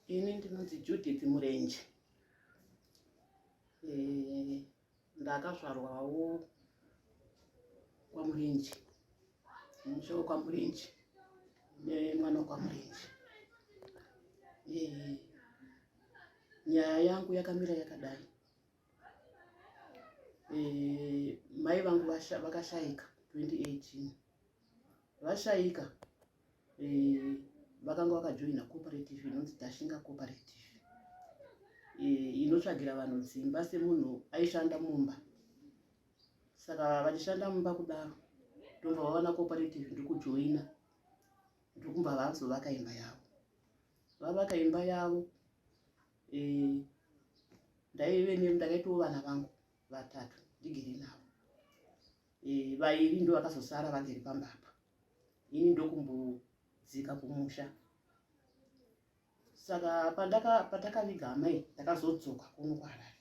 Ini ndinonzi Judith Murenje. Eh, ndakazvarwawo kwaMurenje, musha wekwaMurenje nemwana wekwaMurenje. Eh, nyaya yangu yakamira yakadai. Eh, mai vangu vakashaika 2018 vashaika eh, vakanga vakajoina cooperative inonzi Tashinga Cooperative eh, inotsvagira vanhu dzimba semunhu aishanda mumba. Saka vachishanda mumba kudaro ndobva vawana cooperative ndikujoina, ndokumba vazovaka imba yavo. Vavaka imba yavo eh, ndaive ndakaitawo vana vangu vatatu ndigere navo e, vairi ndo vakazosara vagere pamba apa, ini ndokumbodzika kumusha. Saka patakaviga amai ndakazodzoka kuno kuHarare.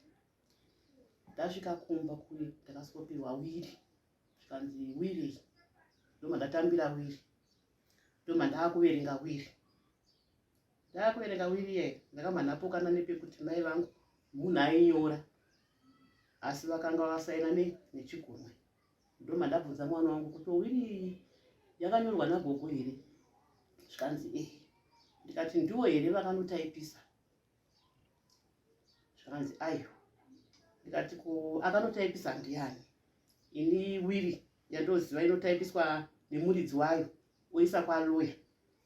Ndasvika kumba kuye ndakasikopiwa wiri, zvikanzi wiri ndoma ndatambira wiri, ndoma ndaakuverenga wiri. Ndaakuverenga wiri iye ndakabva ndapokana nepekuti mai vangu munhu ainyora asi vakanga vasaina nechigunwe. Ndoma ndabvunza mwana wangu kuti wiri iyi yakanyorwa nagogo here, zvikanzi eh. Ndikati ndiwo here vakanotaipisa, zvikanzi aiwa. Ndikati ko akanotaipisa ndiani? Ini wiri yandoziva inotaipiswa nemuridzi wayo oisa kwaloya,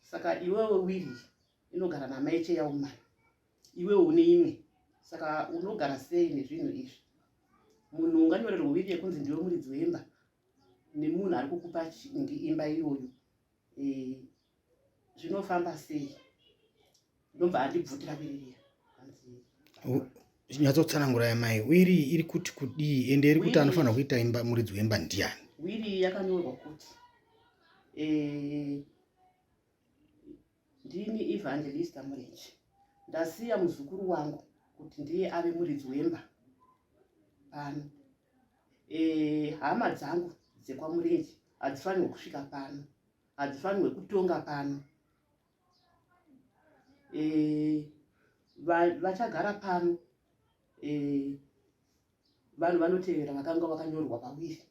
saka iwewe wiri inogara namai cheyaumani, iwewe une imwe, saka unogara sei nezvinhu izvi? Munhu unganyorerwa wiri yekunzi ndiwe muridzi wemba nemunhu ari kukupa imba iyoyo, e, zvinofamba sei? Ndobva andibvutira wiri riya. Nyatsotsanangura yamai, wiri iri kuti kudii ende iri kuti anofanira kuita imba muridzi wemba ndiani? Wiri yakanyorwa kuti e, ndini Evangelista Murenje, ndasiya muzukuru wangu kuti ndiye ave muridzi wemba pano. E, hama dzangu dzekwaMurenje hadzifanirwe kusvika pano, hadzifanirwe kutonga pano. E, vachagara pano e, vanhu vanotevera vakanga vakanyorwa pawiri,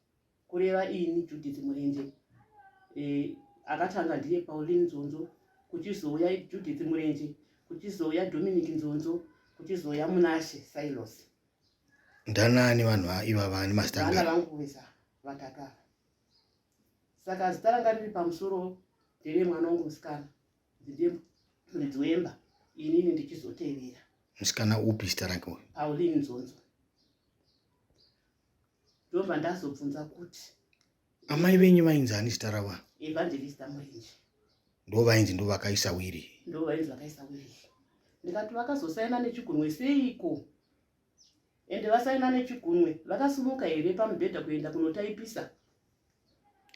kureva ini Judith Murenje. E, akatanga ndiye Pauline Nzonzo, kuchizouya Judith Murenje, kuchizouya Dominic Nzonzo, kuchizouya Munashe Silos. Ndanani vanhu ivava ane mazita? Vana vangu vesa vatatu ava. Saka zita ranga riri pamusoro ndere mwana wangu musikana, ndiye muridzi wemba, inini ndichizotevera. Musikana upi zita rake uyu? Pauline Nzonzo. Ndobva ndazobvunza kuti amai venyu vainzi ani zita ravo? Evangelista Murenje. Ndo vainzi ndo vakaisa wiri? Ndo vainzi vakaisa wiri. Ndikati vakazosaina nechigunwe seiko? Ende vasaina nechigunwe vakasimuka here pamubhedha kuenda kunotaipisa?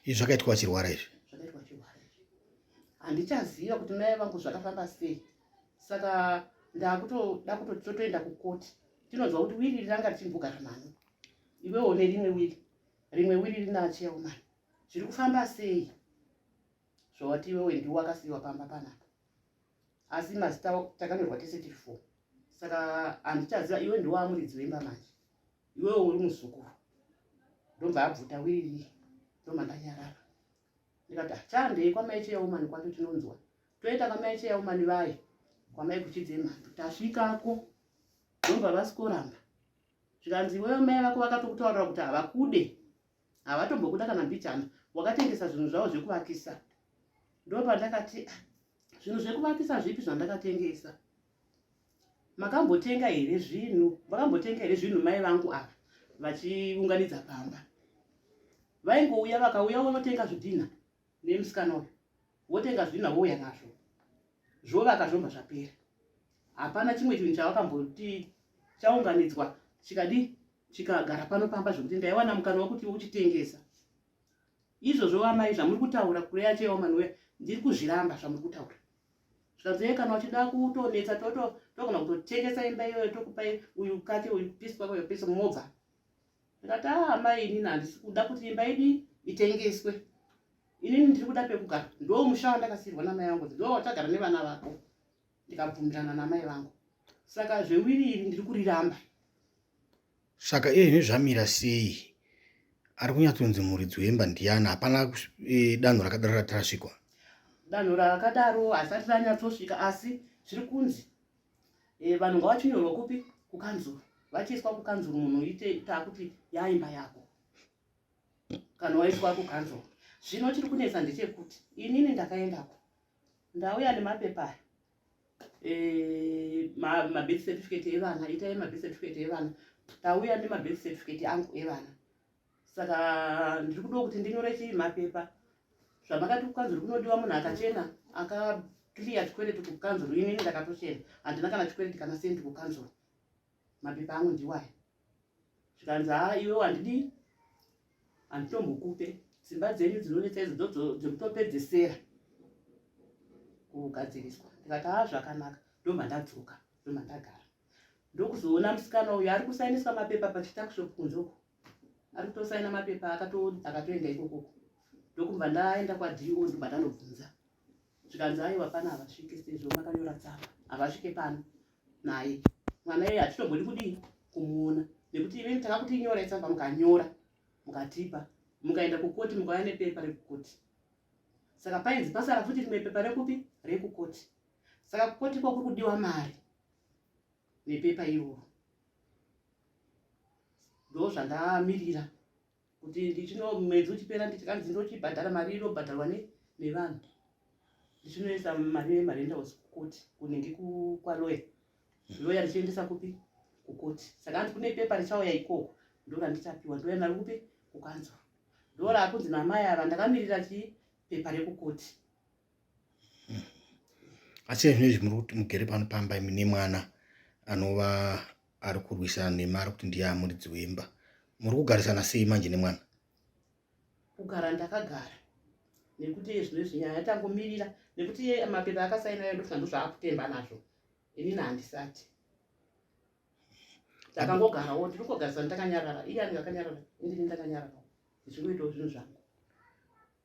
Izvi zvakaitwa vachirwara izvi? Zvakaitwa vachirwara izvi. Handichaziva kuti mai vangu zvakafamba sei. Saka ndakutoda kutoti totoenda kukoti tinonzwa kuti wiri ranga richimbogara nani, iwewo nerimwe wiri, rimwe wiri rina chairman, zviri kufamba sei zvawati iwewe ndiwo wakasiyiwa pamba panapa, asi mazita takanyorwa tese tiri four. Saka handichaziva, iwe ndiwo amuridzi wemba manje, iwewe uri muzukuru. Ndobva abvuta wiri, ndobva ndanyarara. Ndikati chandei kwamai chairman kwacho tinonzwa. Toenda kwamai chairman vaye kwamai kuchidze mhandu, tasvikako ndobva vasikoramba, zvikanzi iwewe mai vako vakatokutaurira kuti havakude, havatombokuda kana mbichana, wakatengesa zvinhu zvavo zvekuvakisa. Ndopandakati zvinhu zvekuvakisa zvipi zvandakatengesa? Makambotenga here zvinhu? Vakambotenga here zvinhu mai vangu ava vachiunganidza pamba? Vaingouya, vakauya vonotenga zvidhina nemusikana uyu, votenga zvidhina vouya nazvo, zvovaka, zvobva zvapera. Hapana chimwe chinhu chavakamboti chaunganidzwa chikadi chikagara pano pamba zvekuti ndaiwana mukana wekuti uchitengesa. Izvozvo vamai zvamuri kutaura kureya chairman uya, ndiri kuzviramba zvamuri kutaura. Zvikanzi kana uchida kutonetsa togona kutotengesa imba iyoyo, tokupai uyu kake, uyu pisi kwake, uyu pisi, mobva. Ndikati aa mai, inini handisi kuda kuti imba idi itengeswe, inini ndiri kuda pekugara, ndo musha wandakasiyirwa namai vangu, ndo wachagara nevana vako. Ndikabvumirana namai vangu. Saka zvewiri iri ndiri kuriramba. Saka iye zvino zvamira sei? Ari kunyatsonzi muridzi wemba ndiyani? Hapana eh, danho rakadaro rati rasvikwa. Danho rakadaro hasati ranyatsosvika asi zviri kunzi eh, vanhu ngavachinyorwa kupi kukanzuru vachiiswa kukanzuru munhu ite takuti yaimba yako kana waiswa kukanzuru. Zvino chiri kunetsa ndechekuti inini ndakaendako ndauya nemapepa aya eh, mabirth certificate evana itai mabirth certificate evana tauya nemabirth certificate angu evana saka ndiri kudiwa kuti ndinyore chii mapepa zvamakati kukanzuru kunodiwa munhu akachena akaclear chikwereti kukanzuru inini ndakatochena handina kana chikwereti kana sendi kukanzuru mapepa angu ndiwaya zvikanzi haa iwe wandidii handitombokupe dzimba dzenyu dzinonetsa idzo dzekutopedzesera kugadziriswa ndikati haa zvakanaka ndobva ndadzoka ndobva ndagara ndokuzoona musikana uyu ari kusainiswa mapepa pachitakushop kunze uko ari kutosaina mapepa akatoenda ikokoko ndokubva ndaenda kwado ndobva ndanobvunza zvikanzi aiwa pano havasvike sezvo makanyora tsamba havasvike pano naye mwana iye hatitombodi kudii kumuona nekuti imimi takakuti nyorai tsamba mukanyora mukatipa mukaenda kukoti mukauya nepepa rekukoti saka painzi pasara futi rimwe pepa rekupi rekukoti saka kukoti ko kuri kudiwa mari nepepa iroro ndo zvandamirira kuti ndichino mwedzi uchipera ndichikanzi ndochibhadhara mari inobhadharwa nevanhu ndichinoisa mari yemarentals kukoti kunenge kwaloya loya richiendesa kupi kukoti saka hanzi kune pepa richauya ikoko ndorandichapiwa ndouya naro kupi kukanzuru ndorakunzi namai ava ndakamirira chii pepa rekukoti Asi zvinezvi muri kuti mugere pano pamba imi nemwana anova ari kurwisana nemi ari kuti ndiye amuridzi wemba. Muri kugarisana sei manje nemwana? Kugara ndakagara nekuti iye zvinezvi nyaya tangomirira nekuti iye mapepa akasaina ayo ndofunga ndozvaakutemba nazvo inini handisati ndakangogarawo ndiri kugarisana ndakanyarara iye anenge akanyarara indini ndakanyararawo ndichingoitawo zvinhu zvangu.